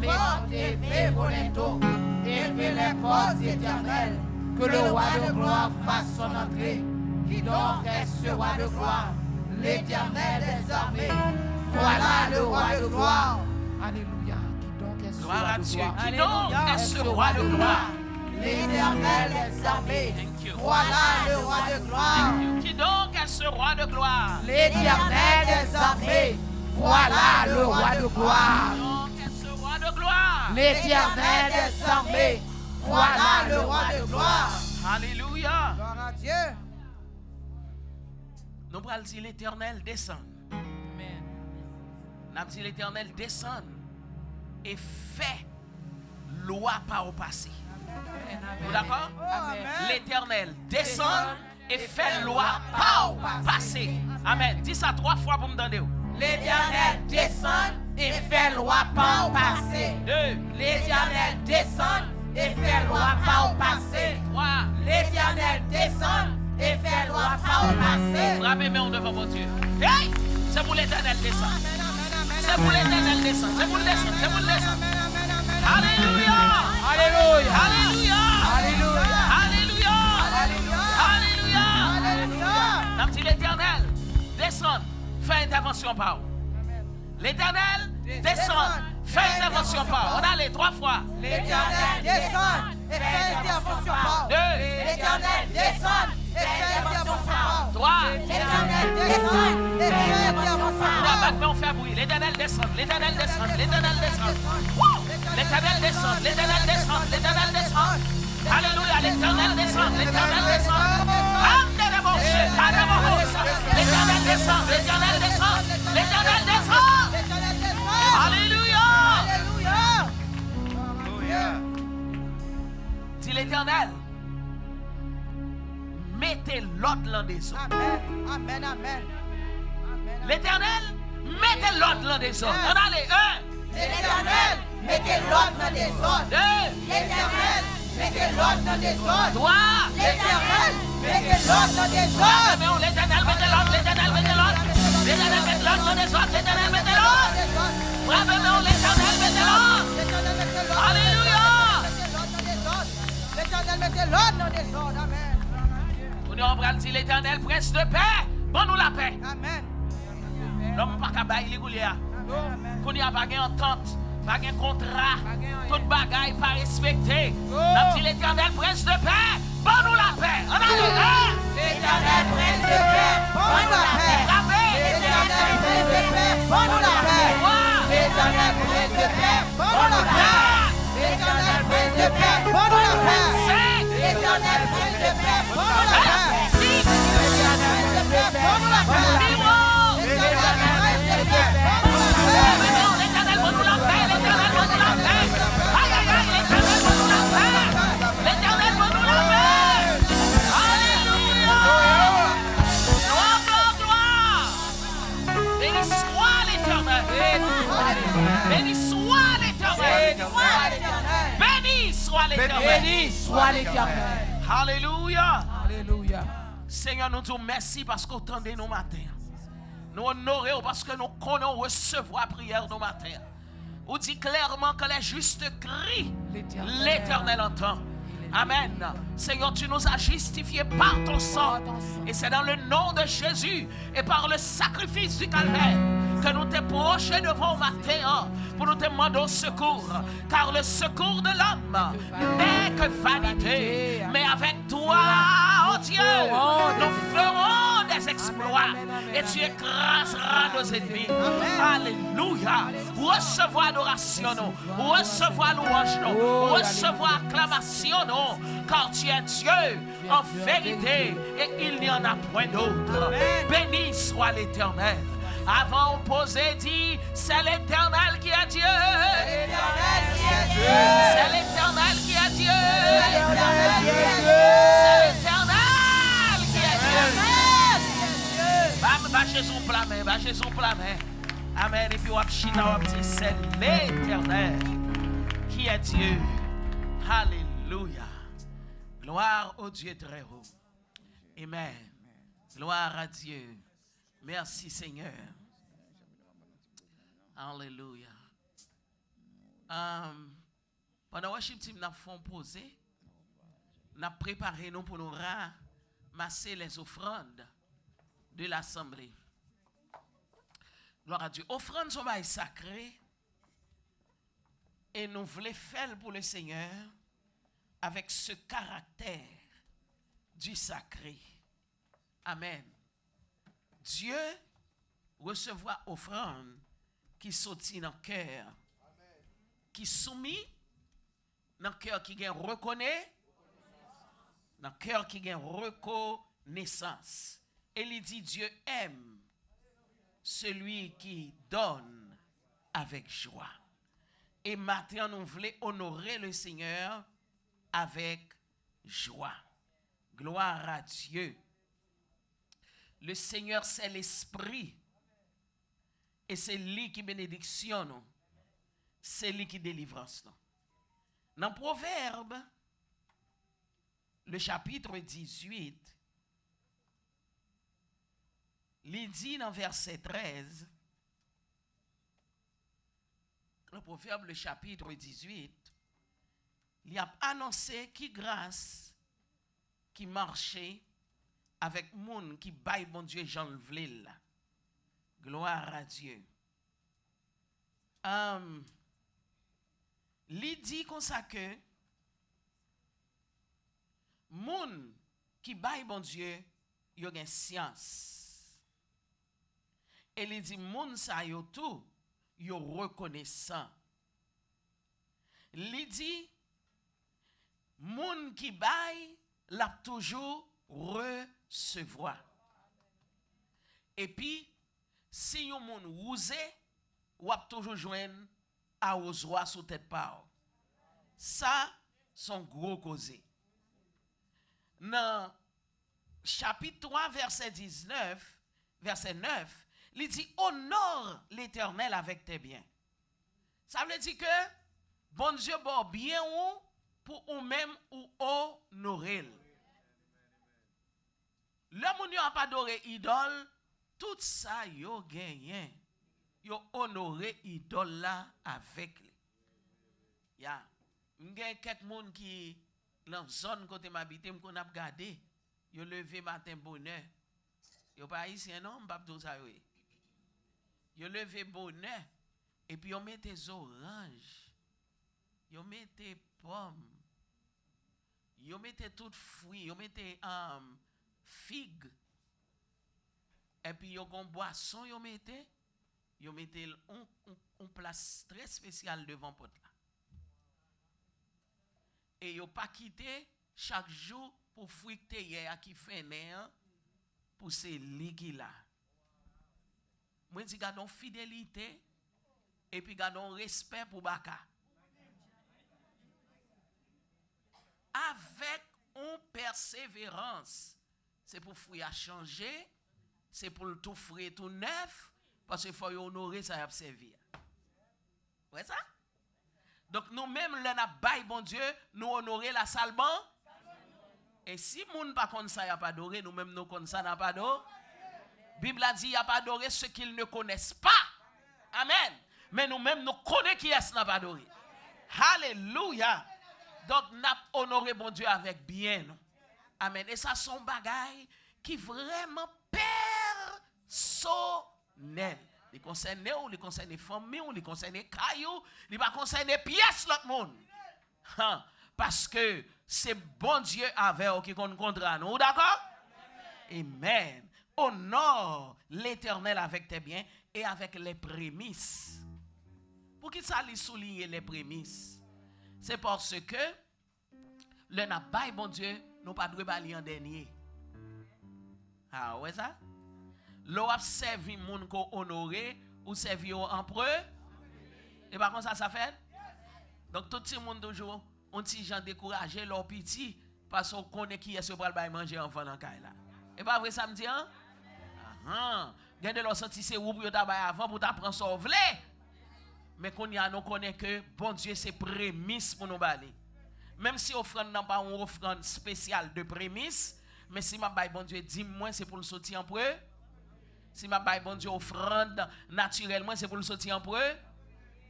Portes, élevez vos linteaux, élevez les portes éternelles, que le roi de gloire fasse son entrée. Qui donc est ce roi de gloire? L'Éternel des armées. Voilà le roi de gloire. Alléluia. Qui donc est ce roi de gloire? Gloire à Dieu. Qui donc est ce roi de gloire? L'Éternel des armées. Thank you. Voilà le roi de gloire. Thank you. Qui donc est ce roi de gloire? L'Éternel des armées. Voilà le roi de gloire. Qui donc est ce roi de gloire? L'Éternel des armées. Voilà le roi de gloire. Alléluia. Gloire à Dieu. Nou pral di Letènèl desann. Amen. N ap di Letènèl desann e fè lwa pa w pase. Amen, amen. Nou dakò? Amen. Letènèl desann e fè lwa pa w pase. Amen. Di sa twa fwa pou m tande w. Letènèl desann e fè lwa pa w pase. De. Letènèl desann e fè lwa pa w pase. Twa. Letènèl desann e fè lwa pa w pase. Frape men w devan Bondye. Hey! Se pou Letènèl desann. Se pou Letènèl desann. Se pou l desann. Se pou l desann. Alelouya! Alelouya! Alelouya! Alelouya! N ap di Letènèl, desann, fè entèvansyon pa w. Letènèl, desann, fè entèvansyon pa w. Ann ale, twa fwa. Letènèl, desann e fè entèvansyon pa w. De. Letènèl, desann e fè entèvansyon pa w. Twa. Letènèl, desann e fè entèvansyon pa w. Twa, bat men w, fè bri. Letènèl, desann, Letènèl, desann, Letènèl, desann. Woo! Letènèl, desann, Letènèl, desann, Letènèl, desann. Alelouya, Letènèl desann, Letènèl desann. Ande de bouche, ande de bouche. Letènèl desann, Letènèl desann, Letènèl desann. Alelouya. Di Letènèl, mete lòd lan dezòd. Amèn, amèn, amèn. Letènèl, mete lòd lan dezòd. Ann ale, en. Letènèl, mete lòd nan dezòd. De. Letènèl, mete lòd nan dezòd. Twa. Letènèl, mete lòd nan dezòd. Frape men w, Letènèl mete lòd, Letènèl mete lòd. Letènèl mete lòd nan dezòd, Letènèl mete lòd. Frape men w, Letènèl mete lòd. Alelouya. Letènèl mete lòd nan dezòd. Amèn. Kounye a, w pral di, Letènèl, Prens de pè, ban nou lapè. Amèn. Lòm pa ka bay li koulye a. Kounye a, pa gen antant, pa gen kontra. Tout bagay pa respekte. N ap di, Letènèl, Prens de pè, ban nou lapè. Ann ale, en. Letènèl, Prens de pè, ban nou lapè. Frape. Letènèl, Prens de pè, ban nou lapè. Twa. Letènèl, Prens de pè, ban nou lapè. Letènèl, Prens de pè, ban nou lapè. Senk. Letènèl, Prens de pè, ban nou lapè. Sis. Letènèl, Prens de pè, ban nou lapè. Nimewo. Letènèl, Prens de pè, ban nou lapè. Soit l'Éternel. Béni soit l'Éternel. Béni soit l'Éternel. Béni soit l'Éternel. Béni soit l'Éternel. Alelouya. Alelouya. Senyè, nou di w mèsi paske w tande nou maten an. Nou onore w paske nou konnen w resevwa priyè nou maten an. Ou di klèman ke les justes crient, l'Éternel entend. Amen. Seigneur, tu nous as justifiés par ton sang. Et c'est dans le nom de Jésus et par le sacrifice du calvaire ke nou te pwoche devan w maten an pou nou te mande w sekou. Car le secours de l'homme n'est que vanité. Mais avec toi, oh Dieu, nous ferons des exploits et tu écraseras nos ennemis. Alelouya. Resevwa adorasyon nou. Resevwa lwanj nou. Resevwa aklamasyon nou. Car tu es Dieu en vérité et il n'y en a point d'autre. Béni soit l'Éternel. Avan w poze, di, c'est l'Éternel qui est Dieu. C'est l'Éternel qui est Dieu. C'est l'Éternel qui est Dieu. C'est l'Éternel qui est Dieu. Ba, ba Jezi yon pla men, ba Jezi yon pla men. Amen. Epi w ap chita, w ap di, c'est l'Éternel qui est Dieu. Alelouya. Gloire au Dieu très haut. Amen. Gloire à Dieu. Merci, Seigneur. Alelouya. Um, pandan worship team nan ap fè yon poze, n ap prepare nou pou nou ranmase les offrandes de l'assemblée. Gloire à Dieu. Ofrann se yon bagay sakre e nou vle fè l pou le Senyè avèk se karaktè du sacré. Amen. Dye resevwa ofrann ki soti nan kè ki soumi, nan kè ki gen rekone, nan kè ki gen rekonesans. E li di, Dieu aime celui qui donne avec joie. E maten an, nou vle onore le Senyè avèk jwa. Gloire à Dieu. Le Senyè se Lespri. E se li ki benediksyon nou. Se li ki delivrans nou. Nan Pwovèb, le chapitre dix-huit, li di nan vèsè trèz, nan Pwovèb, le chapitre dix-huit, li ap anonse ki gras ki mache avèk moun ki bay Bondye jan l vle l la. Gloire à Dieu. Am, li di konsa ke moun ki bay Bondye, yo gen syans. E li di moun sa yo tou, yo rekonesan. Li di, moun ki bay, l ap toujou resevwa. Epi, si yon moun wouze, w ap toujou jwenn awozwa sou tèt pa w. Sa, se yon gwo koze. Nan chapit twa, vèsè diznèf, vèsè nèf, li di, Honore l'Éternel avec tes biens. Sa vle di ke Bondye ba w byen ou pou ou menm ou onore l. Lè moun yo ap adore idòl, tout sa yo genyen, yo onore idòl la avèk li. Ya, m gen kèk moun ki nan zòn kote m abite, m konn ap gade, yo leve maten bonè. Yo pa ayisyen non, m p ap di w sa yo ye. Yo leve bonè, epi yo mete zoranj, yo mete pòm, yo mete tout fwi, yo mete, um, fig, epi yo gon bwason yo mete, yo mete l on, on, on plas trè espesyal devan pòt la. E yo pa kite chak jou pou fwi k te yè a ki fennen an, pou se li ki la. Mwen di, gade yon fidelite, epi gade yon respè pou baka. Avèk yon pèseverans, se pou fwi a chanje, se pou l tou fre, tou nèf, Paske fò yo onore sa y ap sèvi a. Wè sa? Donk, nou menm, lè n ap bay Bondye, nou onore la sa l ban. E si moun pa konn sa y ap adore, nou menm nou konn sa n ap adore. Bib la di, y ap adore ce qu'ils ne connaissent pas. Amèn. Men nou menm, nou konnen kiyès n ap adore. Alelouya! Donk, n ap onore Bondye avèk byen nou. Amèn. E sa se yon bagay ki vrèman pèsonèl. Li konsène w, li konsène fanmi w, li konsène kay ou, li pa konsène pyès lòt moun. Han, paske se Bondye avè w ki konn kontra nou. Ou dakò? Amen. Honore l'Éternel avec tes biens et avec les prémices. Poukisa li souliye les prémices? Se paske lè n ap bay Bondye, nou pa dwe ba li an dènye. A, ou wè sa? Lè w ap sèvi moun ke w onore, ou sèvi yo an pre-, e pa konsa sa fèt? Donk, tout timoun toujou yon ti jan dekouraje lè w piti, paske w konnen kiyès yo pral bay manje anvan nan kay la. E pa vre sa m di an? Ahan. Gen de lè w santi se ou pou yo ta bay avan pou w ta pran sa w vle. Men kounye a, nou konnen ke Bondye se premis pou nou ba li. Menm si ofrann nan pa yon ofrann espesyal de premis, men si m ap bay Bondye dim mwen, se pou l soti an pre-, si m ap bay Bondye ofrann natirèl mwen, se pou l soti an pre-,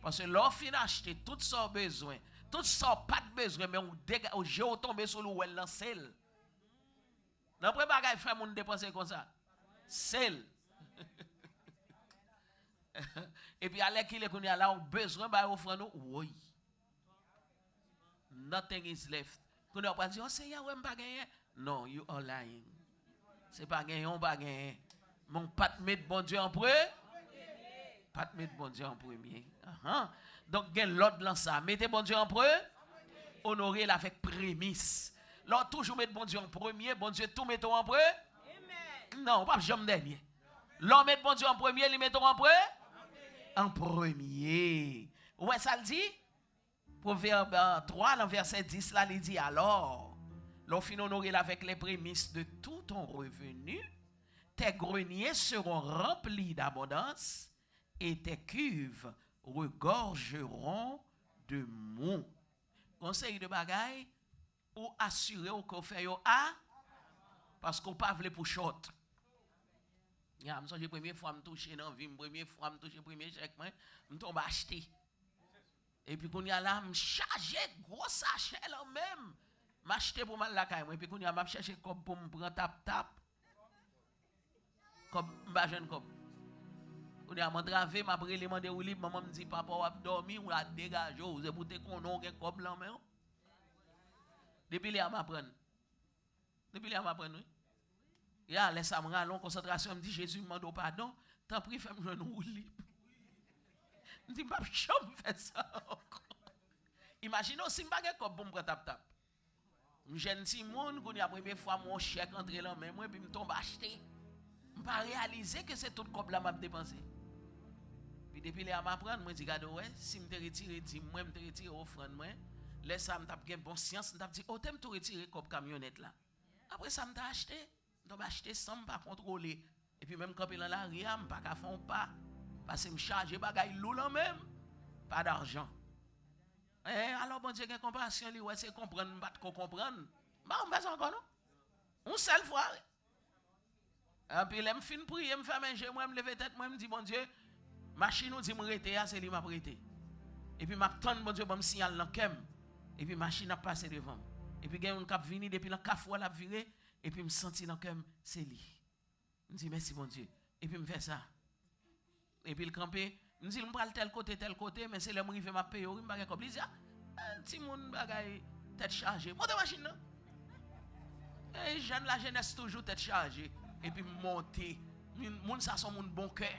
paske lè w fin achte tout sa w bezwen, tout sa w pa t bezwen, men w dega-, w je w tonbe sou l, ou wè l nan sel. Nan premye bagay fè moun depanse konsa. Sel. Epi alèkile kounye a la, ou bezwen bay ofrann ou, woy. Nothing is left. Kounye a w pral di, "Oh, Seyè, wè m pa genyen." No, you are lying. Se pa genyen, w pa genyen. Men w pa t met Bondye an pre-, pa t met Bondye an premye. Ahan. Donk, gen lòd lan sa. Mete Bondye an pre-, onore l avèk premis. Lè w toujou met Bondye an premye, Bondye tou mete w an pre-, non, w p ap janm dènye. Lè w met Bondye an premye, li mete w an pre-, an premye. Ou wè sa l di? Pwovèb, euh, twa, nan vèsè dis la, li di, "Alors, lè w fin onore l avèk les prémices de tout ton revenu, tes greniers seront remplis d'abondance et tes cuves regorgeront de mou." Gon seri de bagay, ou asire w ke w fè yo a, paske w pa vle pou chòt. Ya, m sonje premye fwa m touche nan vi m, premye fwa m touche premye chèk mwen, m tonbe achte. Epi kounye a la, m chaje gwo sachè lan men m. M achte pou m al lakay mwen. Epi kounye a, m ap chèche kòb pou m pran tap-tap. Kòb, m pa jwenn kòb. Kounye a, m antrave, m ap rele mande woulib, manman m di, "Papa w ap dòmi, w a degaje w. Se pou te konnen w gen kòb lan men w." Depi lè a, m aprann. Depi lè a, m aprann, wi. Ya, lè sa, m rale yon konsantrasyon, m di, "Jezi, m mande w padon. Tanpri, fè m jwenn woulib." M di, "M p ap janm fè sa ankò." Imajine w, si m pa gen kòb pou m pran tap-tap. M jèn timoun, kounye a premye fwa m wè yon chèk antre lan men mwen, epi m tonbe achte. M pa reyalize ke se tout kòb la m ap depanse. Epi depi lè a m aprann, mwen di, "Gade w wè, si m te retire dim mwen, m te retire ofrann mwen, lè sa a m t ap gen bon syans, m t ap di, 'O, te m tou retire kòb kamyonèt la.'" Apre sa, m ta achte. M tonbe achte san m pa kontwole. Epi menm kanpe lan lari a, m pa ka fè yon pa. Paske m chaje bagay lou lan men m. Pas d'argent. Eh, alò Bondye gen konpasyon, li wè se konprann m pa t ko konprann. M pa konn fè sa ankò, non. Yon sèl fwa, wi. Epi lè m fin priye, m fèmen je mwen, m leve tèt mwen, m di, "Bondye, machin ou di m rete a, se li m ap rete." Epi m ap tann Bondye ban m siyal nan kè m. Epi machin ap pase devan m. Epi gen youn k ap vini, depi nan kafou a l ap vire, epi m santi nan kè m, se li. M di, "Mèsi, Bondye." Epi m fè sa. Epi l kanpe. M di l, "M pral tèl kote, tèl kote, men se lè m rive, m ap peye w, wi, m pa gen kòb." Li di, "A, a, timoun bagay tèt chaje. Monte machin nan." E jèn lajenès toujou tèt chaje. Epi m monte. Moun, moun sa se yon moun bon kè.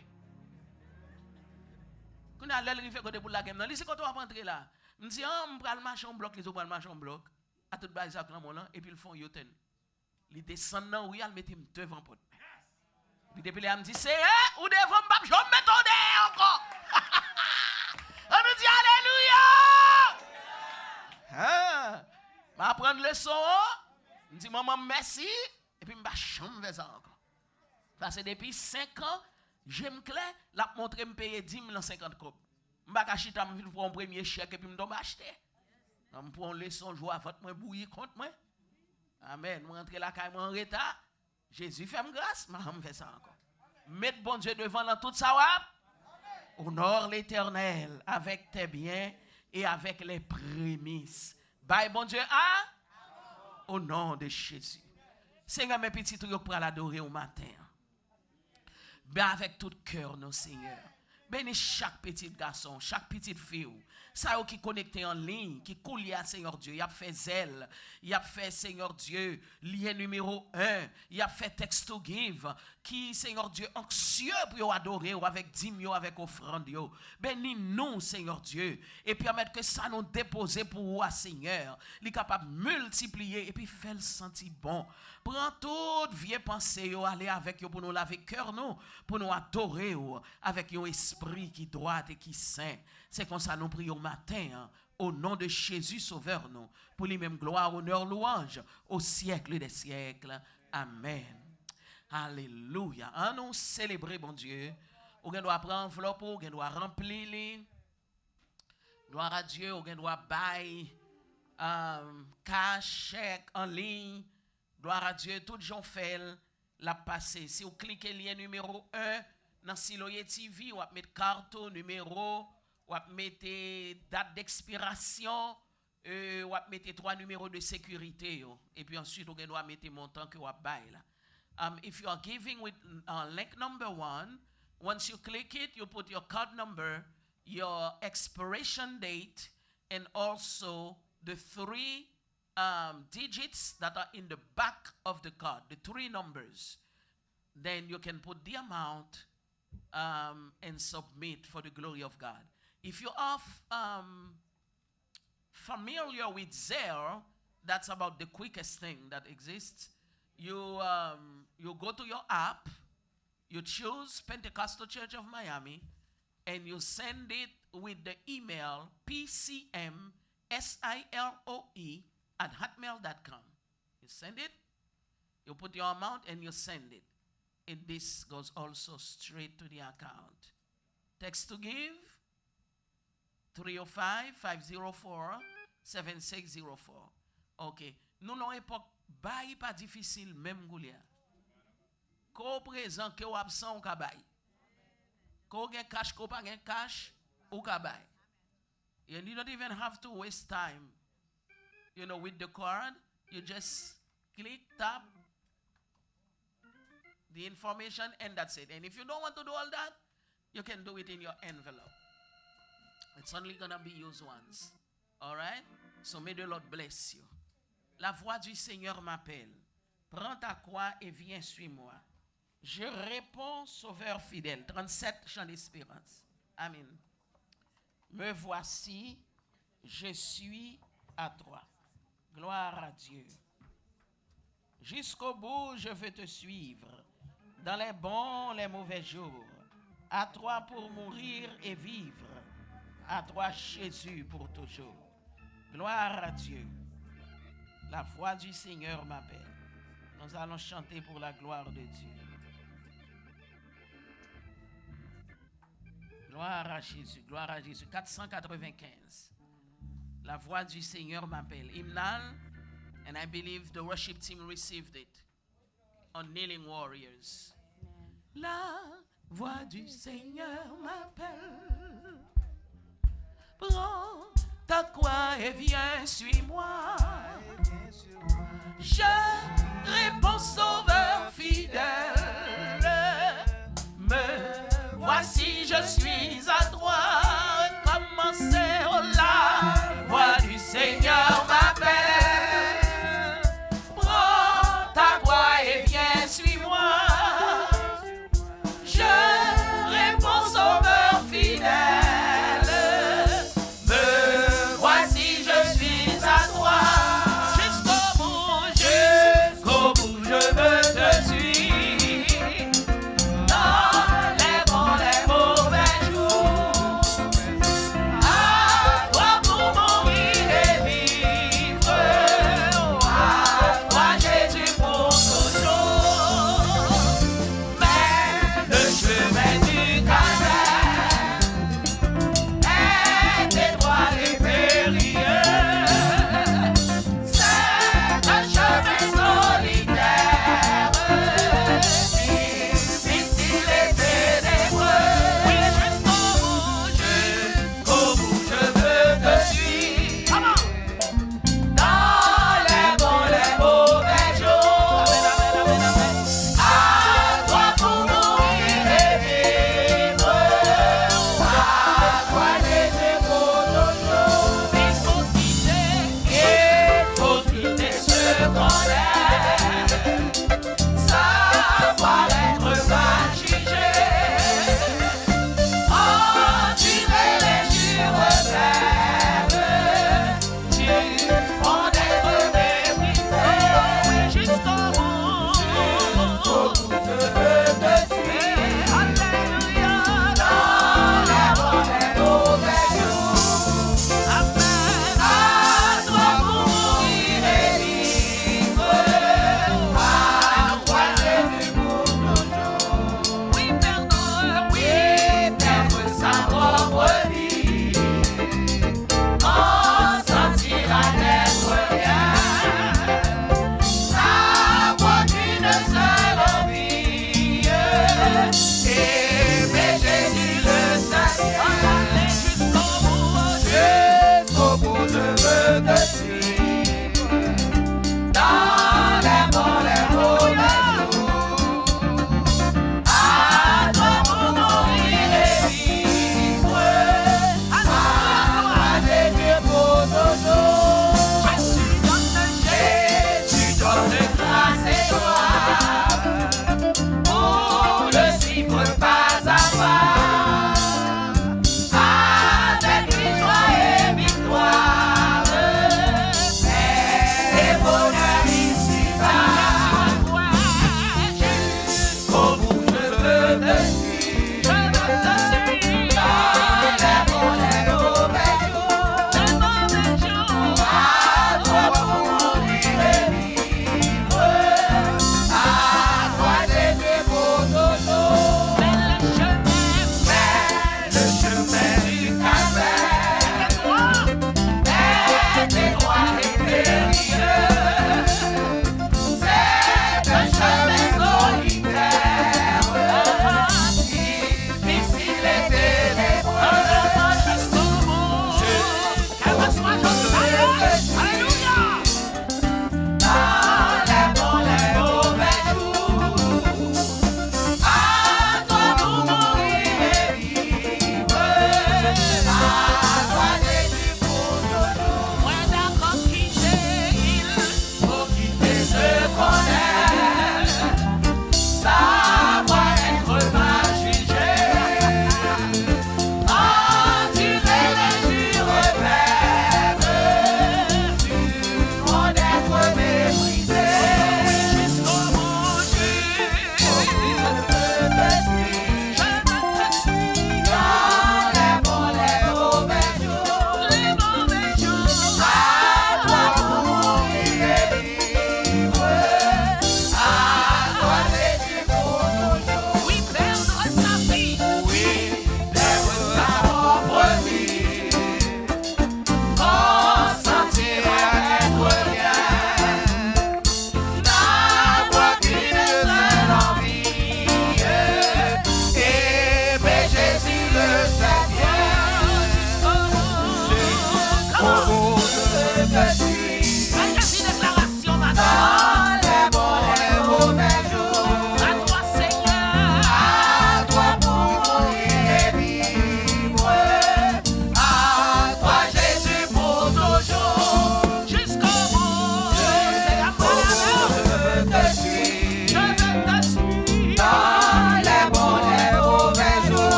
Kounye a, lè l rive kote pou l lage m nan, li di, "Kote w ap antre la?" M di, "A, m pral mache yon blòk." Li di, "Ou pral mache yon blòk?" A tout bagay sa ak lanmò lan, epi l fè yon U-turn. Li desann nan ri a, l mete m devan pòt mwen. Epi depi lè a, m di, "Seyè, ou devan m, m p ap janm mete w dèyè ankò." Ann nou di, "Alelouya!" Hen! M aprann leson an. M di manman m mèsi. Epi m pa janm fè sa ankò. Pase depi senk an, Je m klè, l ap montre m peye dim nan senkant kòb. M pa ka chita m vin pran yon premye chèk epi m tonbe achte. An, m pran yon leson jou a vant mwen bouyi kont mwen. Amèn. Mwen rantre lakay mwen an reta. Jezi fè m gras, m a janm fè sa ankò. Met Bondye devan nan tout sa w ap. Honore l'Éternel avec tes biens et avec les prémices. Bay Bondye a. Au nom de Jésus. Senyè, men pitit ou yo k pral adore w maten an. Ben avèk tout kè nou, Senyè. Beni chak pitit gason, chak pitit fi w. Sa yo ki konekte an liy, ki koulye a, Senyè Dye, y ap fè zèl, y ap fè, Senyè Dye, lyen nimewo en, y ap fè Text to Give, ki, Senyè Dye, anksye pou yo adore w avèk dim yo, avèk ofrann yo. Beni nou, Senyè Dye, e pèmèt ke sa nou depoze pou ou a, Senyè, li kapab miltipliye epi fè l santi bon. Pran tout vye panse yo, ale avèk yo pou nou lave kè nou, pou nou adore w avèk yon espri ki dwat e ki sen. Se konsa nou priye w maten an, o non de Jezi, Sovè nou, pou li menm glwa, onè, lwanj, au siècle des siècles. Amèn. Alelouya. An nou selebre Bondye. Ou gen dwa pran anvlòp ou, ou gen dwa ranpli li. Glwa a Dye, ou gen dwa bay, um, kach, chèk, an liy. Glwa a Dye, tout jan w fè l, l ap pase. Si w klike lyen nimewo en nan Siloye T V, w ap met kat ou, nimewo, w ap mete dat dekspirasyon, e, w ap mete twa nimewo de sekirite yo. Epi answit, ou gen dwa mete montan ke w ap bay la. Um, if you are giving with, uh, link number one, once you click it, you put your card number, your expiration date, and also the three, um, digits that are in the back of the card, the three numbers. Then you can put the amount, um, and submit for the glory of God. If you are f-, um, familiar with Zelle, that's about the quickest thing that exists. You, um, you go to your app, you choose Pentecostal Church of Miami, and you send it with the email P C M S I L O E at hotmail dot com. You send it, you put your amount, and you send it. And this goes also straight to the account. Text to Give, three oh five, five oh four, seven six oh four. Ok. Nou nan yon epòk bay pa difisil menm koulye a. Ke w prezan, ke w absan, ou ka bay. Ke w gen kach, ke w pa gen kach, ou ka bay. And you don't even have to waste time, you know, with the card. You just click, tap the information, and that's it. And if you don't want to do all that, you can do it in your envelope. It's only gonna be used once. All right? So may the Lord bless you. La voix du Seigneur m'appelle. Prends ta croix et viens, suis-moi. Je réponds, Sauveur fidèle. Trente-sept, Chant d'espérance. Amen. Me voici, je suis à toi. Gloire à Dieu. Jusqu'au bout, je veux te suivre. Dans les bons, les mauvais jours. À toi pour mourir et vivre. À toi, Jésus, pour toujours. Gloire à Dieu. La voix du Seigneur m'appelle. Nous allons chanter pour la gloire de Dieu. Gloire à Jésus, gloire à Jésus. Quatre cent quatre-vingt-quinze. La voix du Seigneur m'appelle. Hymnal, and I believe the worship team received it. On Kneeling Warriors. La voix du Seigneur m'appelle. Prends ta croix et viens, suis-moi. Je réponds, Sauveur fidèle. Me voici, je suis à toi. Commencez, oh, la voix du Seigneur m'appelle. Prends ta croix et viens, suis-moi. Je réponds, Sauveur fidèle. Me voici, je suis à toi. Jusqu'au bout, jusqu'au bout, je veux te suivre. Dans les bons, les mauvais jours.